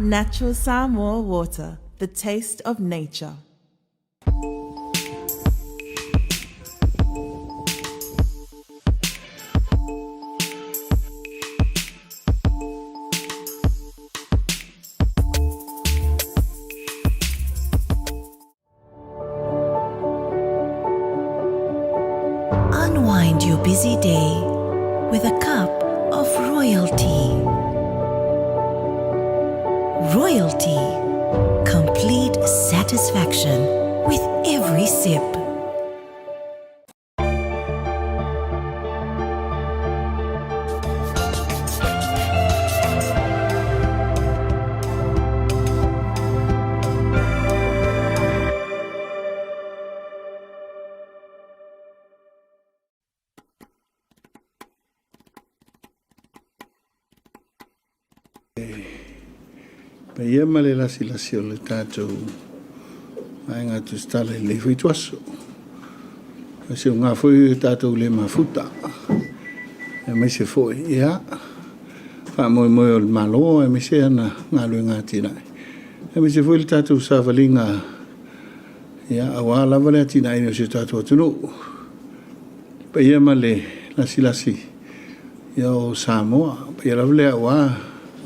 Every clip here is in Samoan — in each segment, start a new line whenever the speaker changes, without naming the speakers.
Natural Samoa water, the taste of nature.
Unwind your busy day with a cup of royalty. Royalty. Complete satisfaction with every sip.
Paia ma le lasilasi o le tatou vaega tusitala i lenei foi ituaso. O se uga foi o tatou le mafuta, aemaise foi, ia, faamoemoe o le Malo, aemaise ana galuega atinae, aemaise foi le tatou savaliga, ia, aua lava le atinaeina o si o tatou atunuu. Paia ma le lasilasi ia o Samoa, paia lava lea aua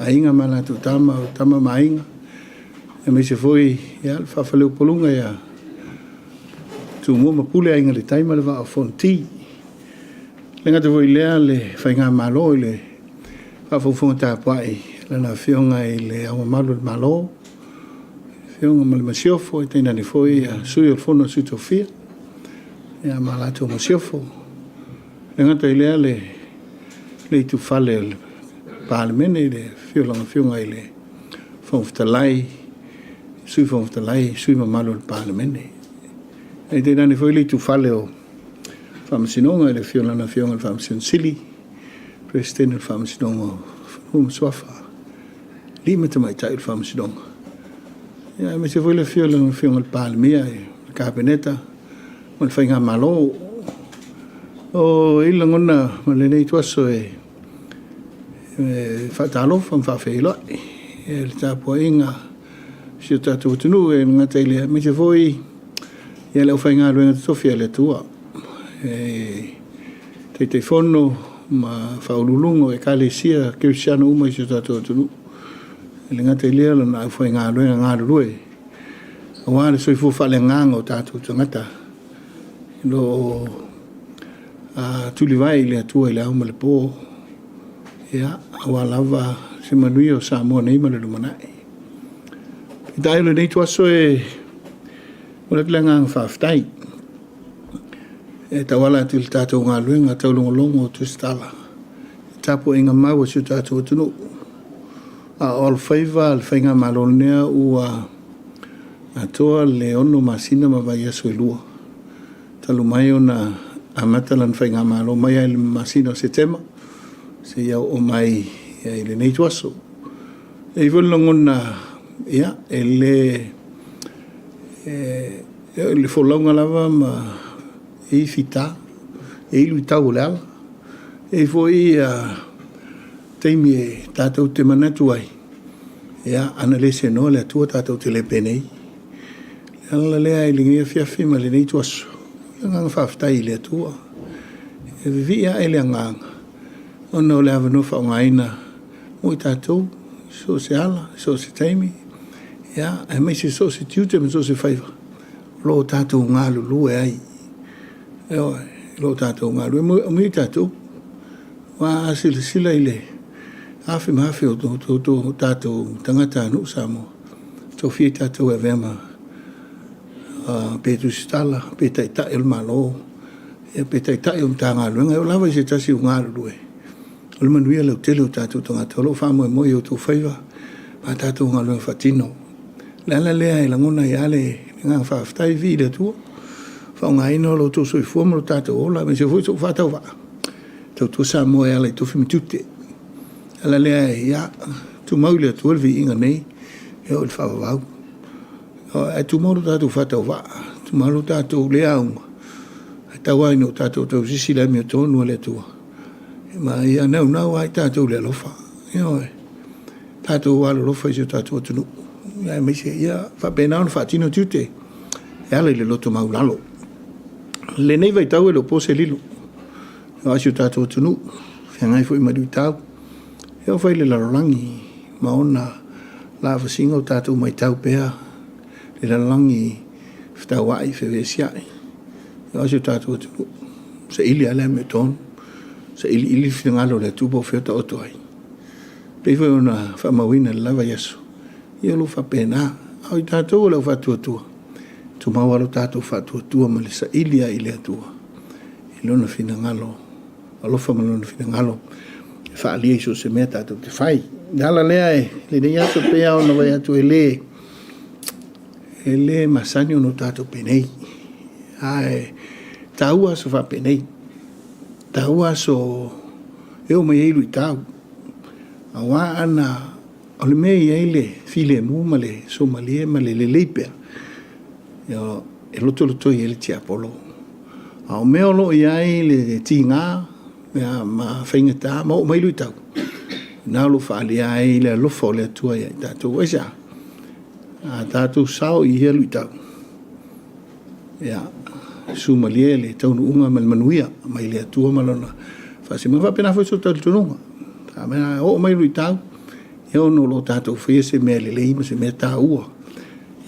aiga ma latou tama, o tama ma aiga, aemaise foi ia le faafaleupoluga ia Tumua ma Pule, Aiga i le Tai ma le Vaa o Fonoti. Le gata foi lea le Faigamalo i le faafogafoga tapuai lana Afioga i le Ao Mamalu o le Malo, Afioga ma le Masiofo, e tainane foi ia Sui o le Fono a Sui Tofia, ia ma latou Masiofo. Le gata i lea le le itufale o le Palemene i le afio o lana Afioga i le Fofoga Fetalai, Sui Fofoga Fetalai, sui mamalu o le Palemene. E tainane foi le itufale o Faamasinoga i le afio o lana Afioga i le Faamasino Sili, Peresetene o le Faamasinoga o Fanua ma Suafa, alii ma tamaitai o le Faamasinoga. Ia, aemaise foi le afio o lana Afioga i le Palemia, le Kapeneta ma le Faigamalo. O i lagona ma lenei ituaso e faatalofa ma faafeiloai i le tapuaiga si o tatou atunuu e gata i lea, aemaise foi ia le aufaigaluega totofi a le Atua, e Taitaifono ma faauluuluga o Ekalesia Kerisiano uma i si o tatou atunuu. E le gata i lea lona aufaigaluega galulue aua le soifua faaleagaga o tatou tagata o lo o tulivae i le Atua i le ao ma le po, ia, aua lava se manuia o Samoa nei ma le lumanai. Peitai o lenei ituaso e momoli atu le agaga faafetai e tauala atu i le tatou galuega taulogologo o tusitala i tapuaiga mau a si o tatou atunuu. A o alofaiva le faigamalo lenei ua atoa le 6 masina ma vaiaso e 2 talu mai ona amata lana faigamalo mai lava i le masina o Setema seia oo mai i lenei ituaso. E i ai foi le lagona, ia, e le e le folauga lava ma e i fita, e i luitau o le ala. E i ai foi taimi e tatou te manatu ai, ia, ana le senoa le Atua tatou te le penei. Le ala lea i lenei afiafi ma lenei ituaso, o le agaga faafetai i le Atua. E vivii ae le agaga ona o le avanoa faaaogaina mo i tatou i so o se ala, i so o se taimi, ia, aemaise so o se tiute ma so o se faiva o lo o tatou galulue ai. Ioe, o lo o tatou galulue. Amuia i tatou, aua a silasila i le afe ma afe o tatou tagatanuu Samoa, tofia i tatou e avea ma pe tusitala, pe taitai o le Malo, ia pe taitai o Matagaluega, e oo lava i se tasi o galulue, o le manuia lautele o tatou tagata o lo o faamoemoe i o outou faiva ma a tatou galuega faatino. O le ala lea e lagona ai lava le agaga faafetai, viia le Atua, faaaogaina o lo outou soifua ma lo tatou ola, aemaise foi sou faatauvaa, tautua Samoa e ala i tofi ma tiute. O le ala lea, ia, tumau i le Atua le viiga nei e oo i le faavavau. Ae tumau lo tatou faatauvaa, tumau lo tatou le auga, ae tau lava ina o tatou tausisi i le amiotonu a le Atua, ma ia naunau lava i tatou i le alofa. Ioe. Tatou alolofa i si o tatou atunuu, aemaise ia faapena ona faatino tiute e ala i le loto maualalo. Lenei vaitau e le o po se lilo, aua si o tatou atunuu, feagai foi ma luitau, e oo foi i le lalolagi ma ona lavasiga o tatou matau pea le lalolagi fetauai, fevesiai, aua si o tatou atunuu. Saili lava le amiotonu, sailiili le finagalo o le Atua po o fea o taoto ai. E pei foi ona faamauina i le la vaiaso, ia o lo o faapena. A o i tatou o le au faatuatua, tumau lava lo tatou faatuatua ma le saili lava i le Atua i Lona finagalo alofa ma Lona finagalo e faaalia i so o se mea tatou te fai. O le ala lea i lenei aso, e pei lava ona fai atu, e le masani ona tatou penei, ae taua aso faapenei, e taua aso e oo mai ai luitau, aua ana, o le mea e i ai le filemu ma le suamalie ma le lelei pea, e lotolotoi ai le tiapolo. A o mea o lo o i ai le tiga ma faigata ma oo mai luitau, na o lo o faaalia ai le alofa o le Atua ia i tatou. Aisea? A tatou sao i ia luitau, ia, suamalie le taunuuga ma le manuia mai le Atua ma lona faasinomaga. E faapena foi sou talitonuga, a oo mai luitau, e ono o lo o tatou faia se mea lelei ma se mea taua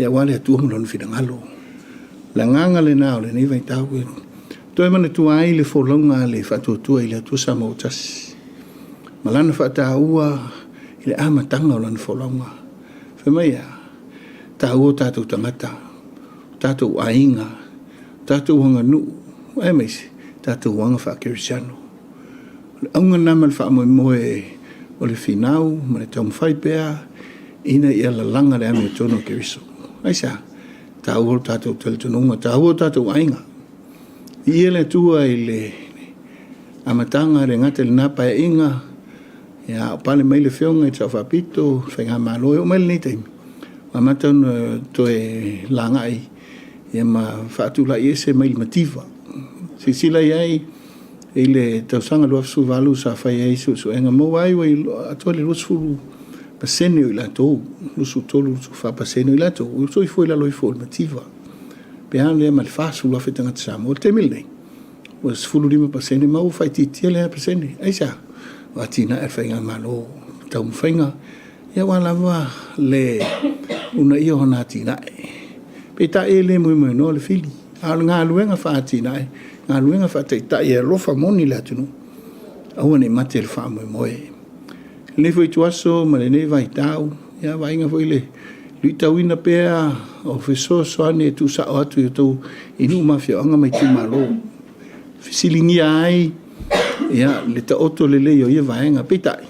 aua le Atua ma lona finagalo. O le agaga lena o lenei vaitau e toe manatua ai le folauga a le Faatuatua i le Atua Samoa ua Tasi ma lana faataua i le amataga o lana folauga. Fai mai e a? E taua o tatou tagata, o tatou aiga, o tatou aganuu, aemaise tatou aga faakerisiano. O le auga lena ma le faamoemoe o le finau ma le taumafai pea ina ia lalaga le amiotonu a Keriso. Aisea? E taua lo tatou talitonuga, e taua o tatou aiga. Viia le Atua i le amataga e le gata i lena Paeaiga, ia, a o pale mai le Afioga i le Sao Faapito, le Faigamalo, e oo mai lenei taimi, ua amata ona toe lagai ia ma faatulai ese mai le mativa. Silasila i ai i le tausaga 2018 sa fai ai suesuega, maua ai ua atoa le 20% o i latou, 23, 24% o i latou ua soifua i lalo ifo o le mativa. Pe a lea ma le 40,000 tagata Samoa. O le taimi lenei, ua 15% ma ua faaitiitia lea pasene. Aisea? O atinae a le Faigamalo, taumafaiga aua lava le uunaia o ana atinae. Peitai e le moemoenoa le fili, a o le galuega faa-atinae, galuega faataitai e alofa moni le atunuu, aua ne i mate le faamoemoe. I lenei foi ituaso ma lenei vaitau, ia vaaiga foi le luitauina pea o fesoasoani e tuusao atu i outou i nuu ma afioaga ma itumalo, fesiligia ai ia le taoto lelei o ia vaega. Peitai,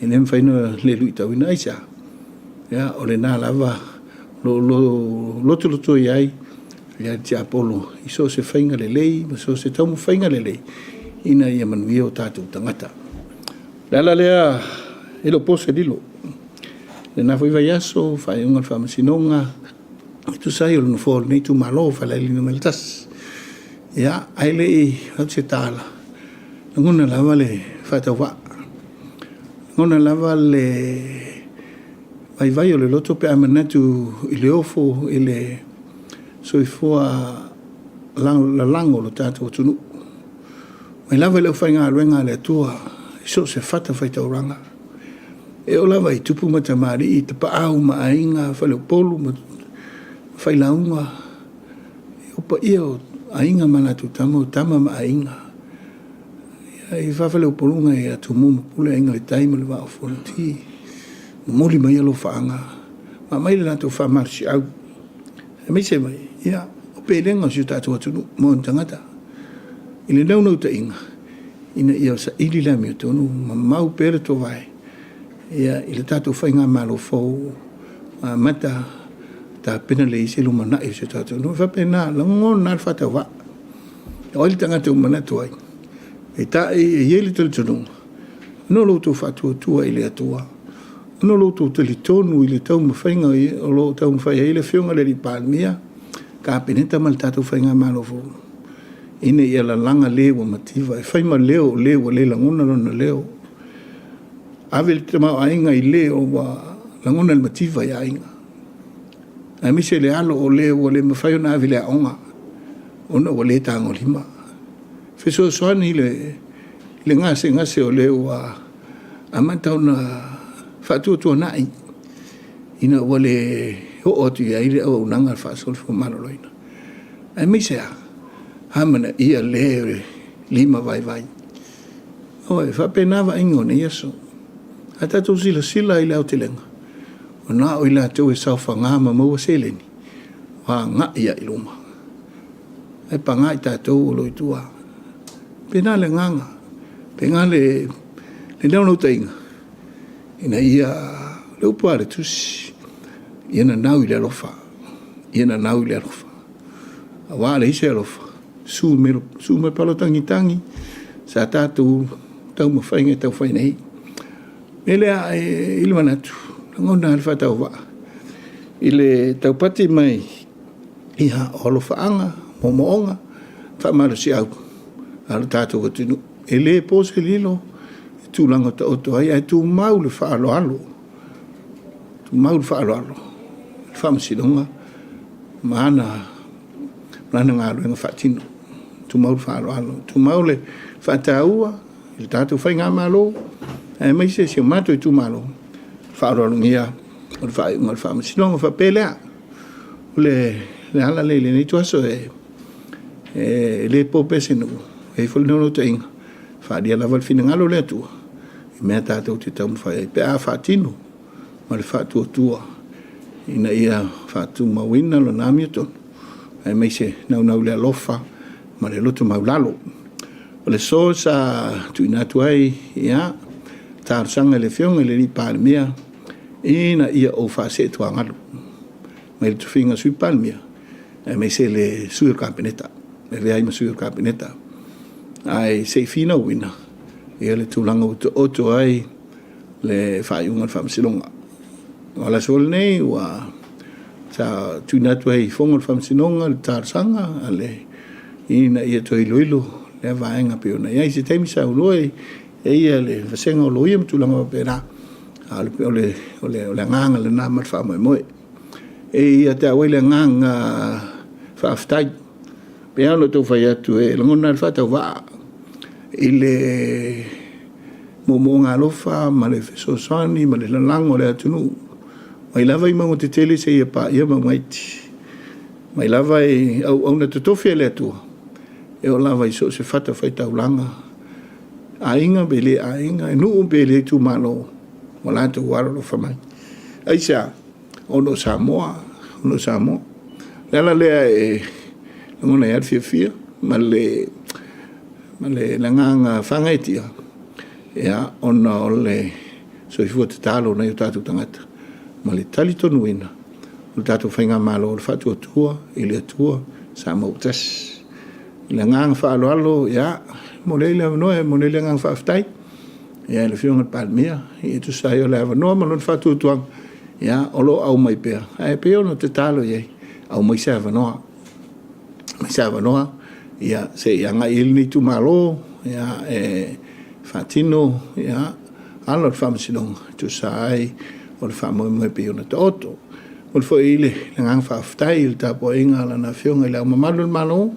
e le mafai ona le luitauina. Aisea? Ia, o lena lava o lo o lotolotoi ai le tiapolo i so o se faiga lelei ma so o se taumafaiga lelei ina ia manuia o tatou tagata. O le ala lea e le o po se lilo. Lena foi vaiaso, faaiuga o le faamasinoga, e tusa ai o le nofoa o lenei itumalo o Falealili Nu.1. Ia, ae le i avatu se tala, lagona lava le faatauvaa, lagona lava le vaivai o le loto pe a manatu i le ofo i le soifua lalago o lo tatou atunuu. Mai lava i le aufaigaluega a le Atua i so o se fatafaitaulaga, e oo lava i tupu ma tamalii, tapaau ma aiga, faleupolu ma failauga, o paia o aiga ma latou tama, o tama ma aiga. Ia, i faafaleupoluga ia Tumua ma Pule, Aiga i le Tai ma le Vaa o Fonoti, momoli mai alofaaga ma aumai le latou faamalosiau, aemaise mai, ia, o pelega o si o tatou atunuu ma ona tagata i le naunautaiga ina ia saili le amiotonu ma mau pea le toovae ia, i le tatou faigamalo fou ua amata tapena lelei ai se lumanai o si o tatou atunuu. E faapena, lagona lava le faatauvaa. O ai le tagata ua manatu ai? Peitai, e i ai le talitonuga, ona o lo outou faatuatua i le Atua, ona o lo outou talitonu i le taumafaiga o lo o taumafai ai le Afioga i le Palemia, Kapeneta ma le tatou Faigamalo fou, ina ia lalaga le ua mativa, e fai ma leo o le ua le lagona lona leo. Ave le tamaoaiga i le ua lagona le mativa i aiga, aemaise le alo o le ua le mafai ona ave i le aoga ona ua le tagolima. Fesoasoani i le gasegase o le ua amata ona faatuatuanai ina ua le oo atu i ai le auaunaga faa-soifua maloloina. Aemaise lava amanaia le lima vaivai. Ioe, e faapena vaaiga o nei aso. A tatou silasila i le aotelega, ua na o i latou e saofaga ma maua seleni ua agai lava i luma, ae paga i tatou o lo o i tua. E faapena le agaga, e faapena le naunautaiga ina ia, o le upu a le Tusi, ia nanau i le alofa, ia nanau i le alofa. Aua a leai se alofa, susu mai le pala tagitagi sa tatou taumafaiga e tau fai nei. O le mea lea e i ai le manatu, e lagona lava le faatauvaa i le taupati mai o alofaaga, o moomooga faamalosiau a lo tatou atunuu. E le po se lilo i le tulaga o taoto ai, ae tumau le faaaloalo, tumau le faaaloalo i le Faamasinoga ma ana galuega faatino. Tumau le faaaloalo, tumau le faataua i le tatou faigamalo aemaise si o matou itumalo, faaaloalogia o le faaiuga a le Faamasinoga. Ona faapea lea, o le ala lea i lenei ituaso, e le po pea se nuu, e i ai foi le naunautaiga, e faaalia lava le finagalo o le Atua i mea tatou te taumafai ai pe a faatino ma le faatuatua ina ia faatumauina lana amiotonu, aemaise naunau i le alofa ma le loto maualalo. O le aso sa tuuina atu ai ia talosaga i le Afioga i le Palemia ina ia ou faasee tuagalu mai le tofiga Sui Palemia aemaise le sui o le Kapeneta, e avea ai ma sui o le Kapeneta. Ae se i finauina ia le tulaga ua taoto ai le faaiuga a le Faamasinoga. O le aso lenei ua sa tuuina atu ai i fono o le Faamasinoga le talosaga a le ina ia toe iloilo lea vaega pei ona i ai. Se taimi saunoa i ai le vasega o loia ma tulaga faapena, a o le agaga lena ma le faamoemoe. E ia te au ai le agaga faafetai. E pei lava ona ou fai atu, e lagona lava le faatauvaa i le moomooga alofa ma le fesoasoani ma le lalago o le atunuu, mai lava i mauga tetele seia paia mauga iti, mai lava i auauna totofi a le Atua, e oo lava i so o se fatafaitaulaga, aiga pe le aiga, nuu pe le itumalo, ua latou alolofa mai. Aisea? Ona o Samoa, ona o Samoa. O le ala lea e lagona ai lava le fiafia ma le agaga faagaeetia, ia, ona o le soifua tatalo o nai o tatou tagata ma le talitonuina o le tatou faigamalo o le faatuatua i le Atua Samoa ua tasi. I le agaga faaaloalo, ia, e momoli ai le avanoa, e momoli ai le agaga faafetai ia i le Afioga i le Palemia e tusa ai o le avanoa ma lona faatuatuaga, ia, o lo o aumai pea. Ae pei ona tatalo i ai, aumai se avanoa, aumai se avanoa ia, se i agai ai lenei itumalo ia, e faatino ia, ala o le faamasinoga e tusa ai o le faamoemoe pei ona taoto. Momoli foi le agaga faafetai i le tapuaiga a Lana Afioga i Le Ao Mamalu o le Malo,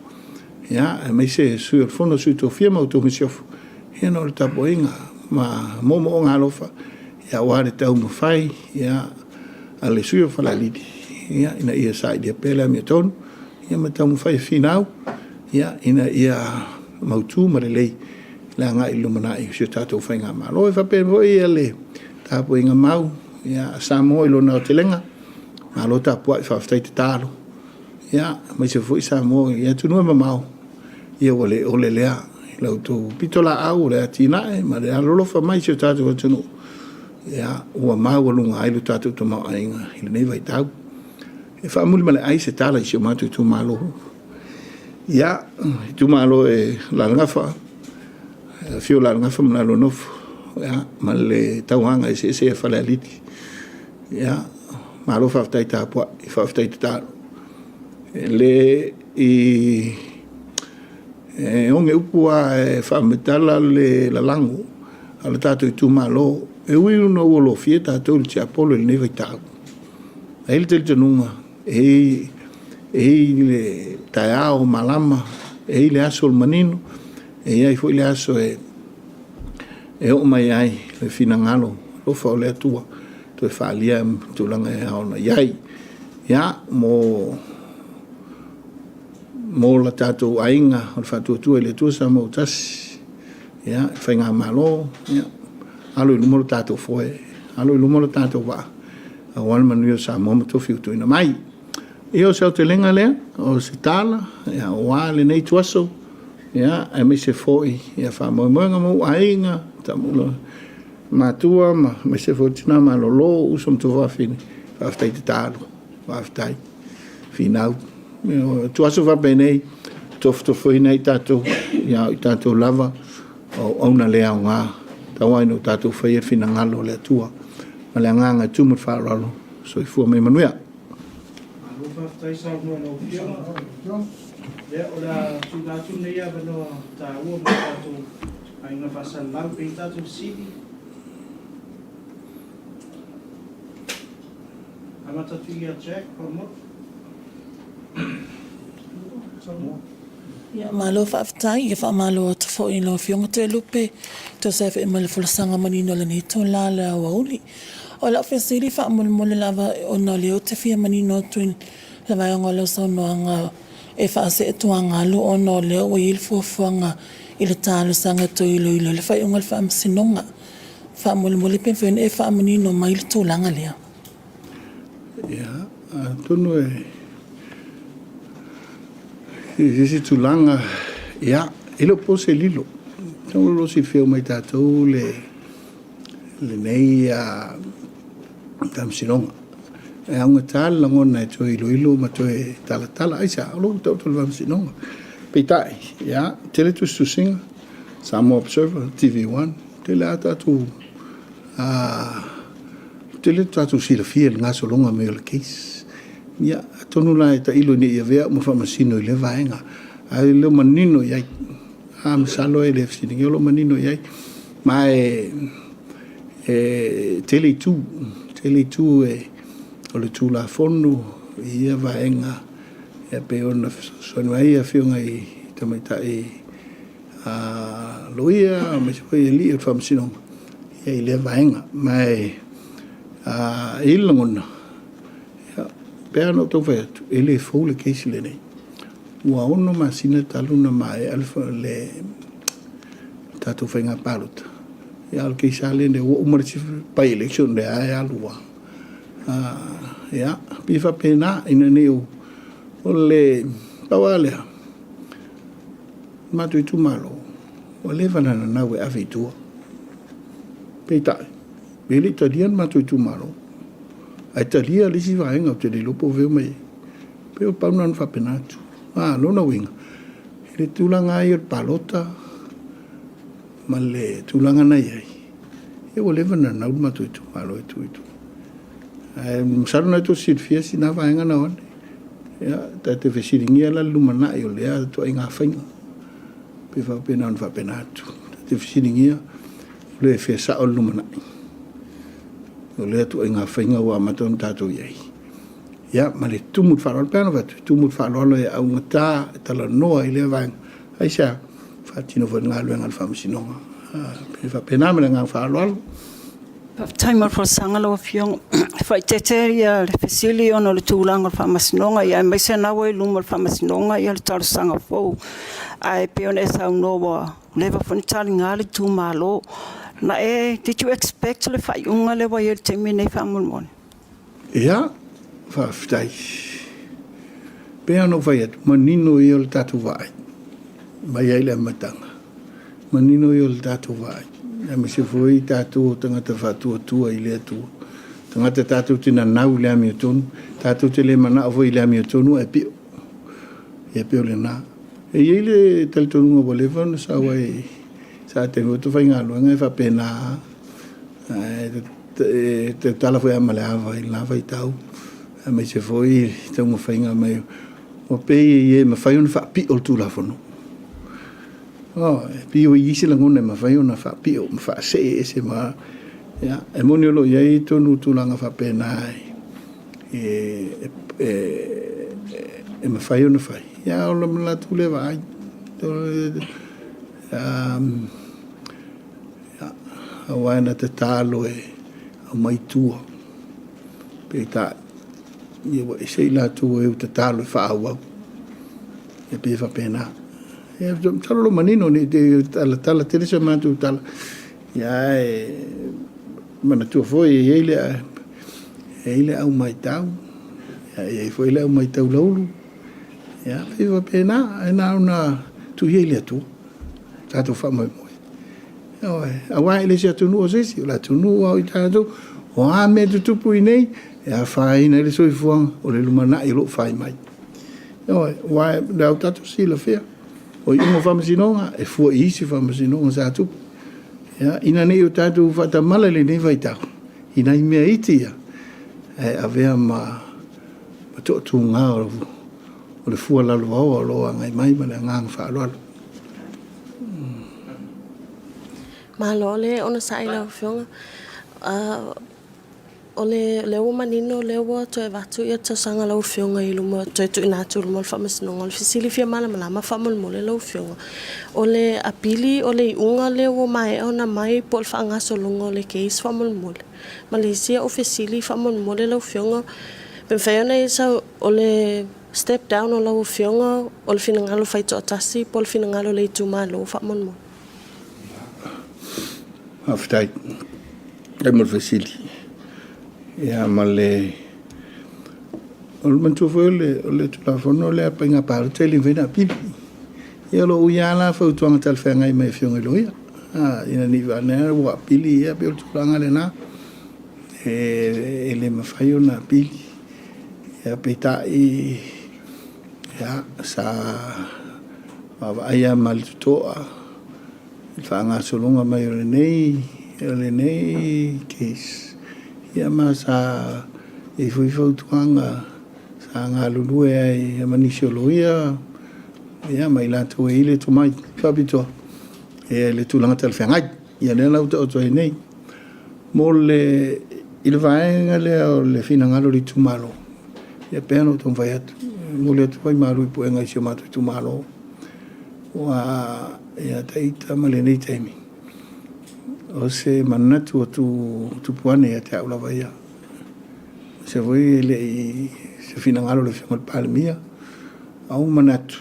ia, aemaise Sui o le Fono a Sui Tofia ma outou masiofo, ia ona o le tapuaiga ma moomooga alofa ia, aua le taumafai ia, a le sui o Falealili ia, ina ia sailia pea le amiotonu ia, ma taumafai e finau ia, ina ia mautu ma lelei le agai i le lumanai o si o tatou faigamalo. E faapea foi le tapuaiga mau ia, a Samoa i lona aotelega, malo tapuai, faafetai tatalo, ia, aemaise foi Samoa i atunuu e mamao, ia ua le ole lea i la outou pitolaau o le atinae ma le alolofa mai i si o tatou atunuu, ia, ua maualuga ai lo tatou tamaoaiga i lenei vaitau. E faamuli ma le ai se tala i si o matou itumalo. Ia, itumalo e Alalagafa, afio Alalagafa ma la nofo, ia, ma le tauaga eseese a Falealili. Ia, malo faafetai tapuai, faafetai tatalo. E le i e oge upu lava e faamatala le lalago a le tatou itumalo. E ui ona ua lofia tatou i le tiapolo i lenei vaitau, ae i ai le talitonuga e i ai le taeao malama, e i ai le aso o le manino, e i ai foi le aso e oo mai ai le finagalo alofa o le Atua toe faaalia tulaga e ao ona i ai. Ia, mo le tatou aiga o le Faatuatua i le Atua Samoa ua Tasi, ia, le Faigamalo, ia, alo i luma lo tatou foe, alo i luma lo tatou vaa, aua le manuia o Samoa ma tofi ua tuuina mai. Ia, o se aotelega lea o se tala aua lenei ituaso, ia, aemaise foi faamoemoega ma ou aiga, matua ma aemaise foi tina malolo, uso ma tuafafine, faafetai tatalo, faafetai finau. O ituaso faapenei, e tofotofoina ai tatou, ia o i tatou lava o auauna le aoga, tau lava ina o tatou faia le finagalo o le Atua. Ma le agaga e tumu i le faaaloalo, soifua ma ia manuia.
Malo faafetai saunoa i lau Afioga. Ia, o le a tuuina atu lenei avanoa taua mo tatou aiga faasalalau pe i ai ni tatou fesili. Amata atu ia Jack Pamotu. Saunoa.
Ia, malo faafetai. Ia faamalo atu foi i lau Afioga Toelupe, e tusa ai foi ma le folasaga manino i lenei itula o le aoauli. O lau fesili faamolemole lava ona o lea ou te fia manino atu i le vaega o lau saunoaga e faaseetuagalu ona o lea ua i ai le fuafuaga i le talosaga e toe iloilo ai le faaiuga a le Faamasinoga. Faamolemole pe mafai ona e faamanino mai le tulaga lea.
Ia, atonu e i se isi tulaga, ia, e le o po se lilo. Atonu o lo o silafia uma e tatou le lenei faamasinoga. E augata le lagona e toe iloilo ma toe talatala. Aisea? O lo o ua taoto i le faamasinoga. Peitai, ia, e tele tusitusiga, Samoa Observer, TV1, tele lava tatou, tele tatou silafia i le gasologa mai o le case. Ia, atonu la e tailo ina ne i avea au ma faamasino i lea vaega, ae le o manino i ai. A, masalo e le fesiligia, o lo o manino i ai. Ma e tele itu, tele itu e, o le Tulafono i ia vaega e pei ona fesoasoani mai ai afioga i tamaitai loia aemaise foi alii o le faamasinoga i lea vaega. Ma e i ai le lagona, e pei lava ona ou taumafai atu, e le fou le case lenei. Ua 6 masina talu ona maea le tatou faiga palota, a o le case lava lenei, ua uma le isi by-election, o lea lava e alu lava. Ia, pei e faapena, ina ne i ou... O le pau lava lea, le matou itumalo, ua leva ona nanau e ave i tua. Peitai, e le i talia le matou itumalo, ae talia le isi vaega ou te le iloa po o fea e omai ai. Pei o pau lena ona faapena atu. A, o lona uiga, i le tulaga lava ia o le palota ma le tulaga na i ai, ia ua leva ona nanau le matou itumalo e tuu i tua. Ae masalo o lena tou te silafia sina vaega na o ane. Ia, ta te fesiligia la le lumanai o lea ituaiga faiga. Pe faapena ona faapena atu. Ta te fesiligia le fia sao le lumanai o lea ituaiga faiga ua amata ona tatou i ai. Ia, ma le tumu i le faaaloalo, pe ana fai atu, e tumu i le faaaloalo e augata, e talanoa i lea vaega. Aisea? Faatino foi le galuega a le Faamasinoga. E faapena ma le agaga faaaloalo.
Faafetai mo le folasaga lau Afioga. E faaeteete le fesili ona o le tulaga o le Faamasinoga, aemaise o lena ua i luma o le Faamasinoga le talosaga fou. Ae pei ona e saunoa ua leva foi ona taliga le itumalo. Na e, did you expect le faaiuga lea ua i ai i le taimi lenei faamolemole?
Ia, faafetai. Pei ona ou fai atu, manino ia o le tatou vaai mai ai le amataga. Manino ia o le tatou vaai, aemaise foi tatou o tagata faatuatua i le Atua. Tagata tatou te nanau i le amiotonu, tatou te le manao foi i le amiotonu ae pio. Ia pei o lena. E i ai le talitonuga ua leva ona sau ai, sa taimi foi faigaluega e faapena e tautala foi lava ma le ava i lena vaitau, aemaise foi taumafaiga mai ua pei e mafai ona faapio le Tulafono. Oh, e pei ua i ai se lagona e mafai ona faapio ma faasee ese ma... Ia, e moni o lo o i ai tonu tulaga faapena e, e, e mafai ona fai. Ia, o le latou lea vaai. Ia, aua e na te talo e aumai tua. Peitai, ia ua ese i latou e tatalo e faaauau. E pei e faapena. Ia, masalo lo manino ne i te talatala tele se matou tala. Ia, ae manatua foi e i ai le, e i ai le au matau. Ia, e i ai foi le au matau laulu. Ia, pei e faapena. Ae na ona tuu ia i le Atua. Tatou faamoemoe. Ioe, aua e le se atunuu o se isi, o le atunuu lava o i tatou. O a mea e tutupu i inei, e afaina ai le soifuaga o le lumanai o lo o fai mai. Ioe, aua o lea ua tatou silafia, o iuga o faamasinoga, e fua i isi faamasinoga sa tupu. Ia, ina ne i o tatou faatamala i lenei vaitau, i nai mea iti ia, ae avea ma toatuga o le fua lalovaoa o lo o agai mai ma le agaga faaaloalo.
Malo le onosai lau Afioga. O lea ua manino o lea ua toe avatu le talosaga a lau Afioga i luma, toe tuuina atu i luma o le Faamasinoga. O le fesili fia malamalama faamolemole lau Afioga, o le apili o le iuga lea ua maea ona aumai po o le faagasologa o le case faamolemole? Ma le isi au fesili faamolemole lau Afioga, pe mafai ona e sau, o le step down o lau Afioga o le finagalo faitoatasi po o le finagalo o le itumalo faamolemole?
Faafetai. Faafetai mo le fesili. Ia ma le o le manatua foi o le, o le Tulafono lea Faiga Palota e le mafai ona apili. Ia o lo o ui lava la fautuaga talafeagai mai Afioga i Loia. Ah, ina ne i vane ua apili, ia pei o le tulaga lena. E le mafai ona apili. Ia peitai, ia, sa vaavaai lava ma le totoa i le faagasologa mai o lenei case. Ia ma sa i ai foi fautuaga sa galulue ai ma nisi o loia, ia ma i latou e i ai le tomai faapitoa i le tulaga talafeagai. Ia lea la ua taoto ai nei. Mo le, i le vaega lea o le finagalo o le itumalo, ia pei ona ou taumafai atu, e momoli atu foi malu i puega i si o matou itumalo, ua ia te ita ma lenei taimi, o se manatu ua tupu ane ia te au lava ia. O se foi e le i se finagalo o le Afioga i le Palemia, a ua manatu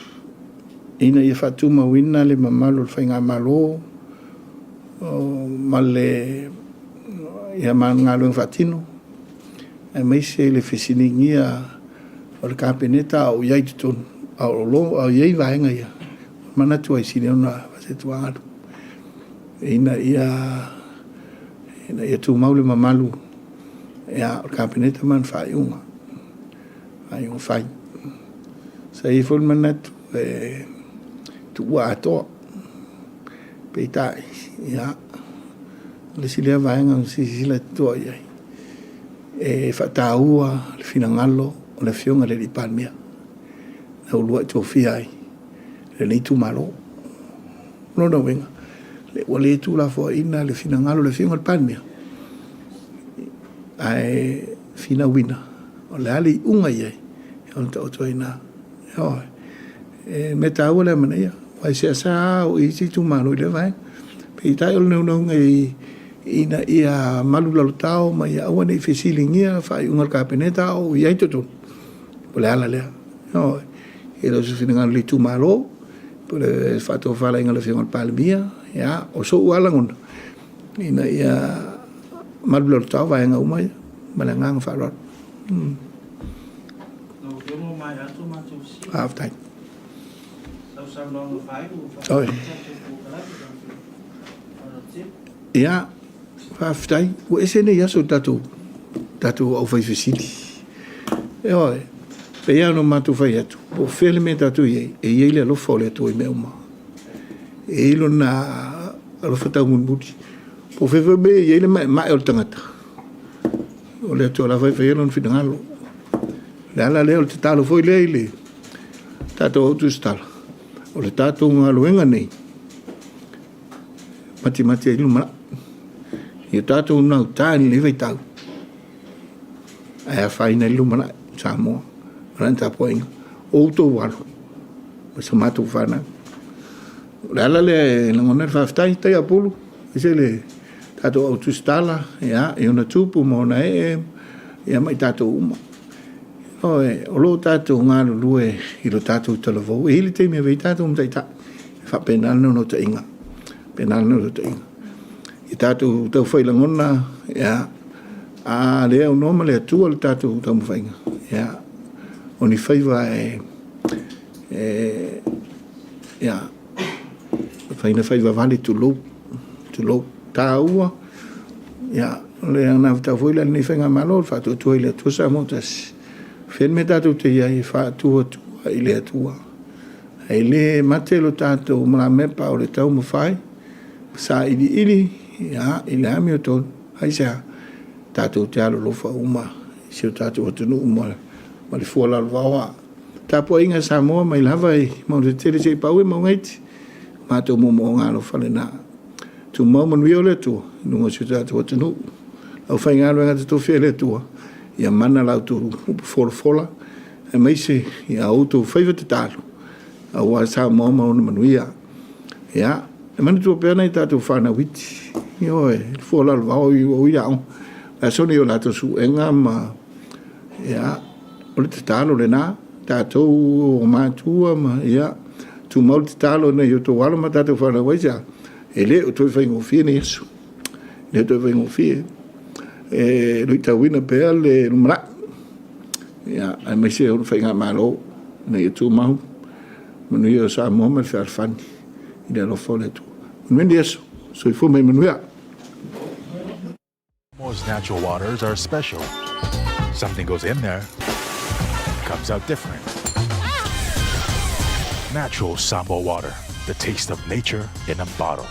ina ia faatumauina le mamalu o le faigamalo ma le ia ma galuega faatino, aemaise le fesiligia o le Kapeneta a o i ai i totonu, a o i ai vaega ia, manatu ai sili ona faasetuagalu ina ia tumau le mamalu ia, o le Kapeneta ma ana faaiuga, faaiuga fai. Sa i ai foi le manatu e tuua atoa, peitai, ia, o le isi lea vaega na silasila totoa i ai, e faataua le finagalo o le Afioga i le Alii Palemia na uluai tofia ai lenei itumalo. O lona uiga, ua le tuulafoaiina le finagalo o le Afioga i le Palemia, ae finauina o le a le iuga i ai, ona taoto ai i ina. Ioe. E mea taua le amanaia, aua e seasea o i isi itumalo i lea vaega. Peitai o le naunauga ina ia malu lalotao ma ia aua ne i fesiligia faaiuga a le Kapeneta a o i ai totonu, o le ala lea. Ioe. E le o se finagalo o le itumalo, po o le faatofalaiga a le Afioga i le Palemia, ia, o sou lava lagona, ina ia malu lalotao vaega uma ia, ma le agaga faaaloalo. Faafetai. Oi. Ia, faafetai. Ua ese nei aso tatou tatou aufaifesili. Ioe, pei lava ona matou fai atu, po o fea le mea tatou i ai, e i ai le alofa o le Atua i mea uma. E i ai lona alofa taumolimoli. Po o fea foi mea e i ai le maemae o le tagata, o le Atua lava e faia lona finagalo. O le ala lea o le tatalo foi lea i le tatou au tusitala, o le tatou galuega nei, matimati ai lumanai. I o tatou nauta i lenei vaitau, ae afaina i le lumanai Samoa ma lana tapuaiga, o outou alo ma sa matou fanau. O le ala lea e lagona ai le faafetai, tai apulu, aemaise le tatou au tusitala, ia, i ona tupu ma ona ee, ia ma i tatou uma. Ioe, o lo o tatou galulue i lo tatou talavou. E i ai le taimi e ave ai tatou ma taitai. E faapena le naunautaiga. Faapena le naunautaiga. I tatou taufai lagona, ia, a le aunoa ma le Atua le tatou taumafaiga, ia, o ni faiva e, e ia, faina faiva vale, tulou, tulou, taua, ia, o le anavatau foi lea a lenei faigamalo, o le faatuatua i le Atua Samoa tasi. O fea le mea tatou te i ai e faatuatua i le Atua. E le mate lo tatou malamepa o le taumafai, sailiili ia, i le amiotonu, aisea? Tatou te alolofa uma i si o tatou atunuu ma le fua lalovaoa. Tapuaiga a Samoa mai lava i mauga tetele seia pau i mauga iti, matou moomooga alofa lena. Tumau manuia o le Atua i luga o si o tatou atunuu. Le aufaigaluega totofi a le Atua, ia mana la outou upu folafola, aemaise ia outou faiva tatalo aua Samoa ma ona manuia. Ia, e manatua pea nai tatou fanau iti, ioe, le fua lalovaoa i o i aoga, le aso nei o latou suega ma, ia, o le tatalo lena, tatou o matua ma, ia, tumau le tatalo ina ia outou alo ma tatou fanau ai sea, e le o toe faigofie nei aso, e le o toe faigofie, e luitauina pea le lumanai, ia, aemaise o le faigamalo, ina ia tumau manuia o Samoa ma le fealofani i le alofa o le Atua. Manuia lenei aso. Soifua ma ia manuia.
Samoa's natural waters are special. Something goes in there, comes out different. Natural Samoa water, the taste of nature in a bottle.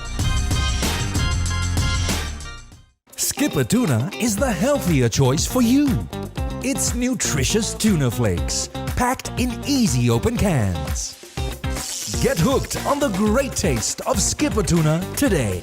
Skippa Tuna is the healthier choice for you. It's nutritious tuna flakes, packed in easy open cans. Get hooked on the great taste of Skippa Tuna today.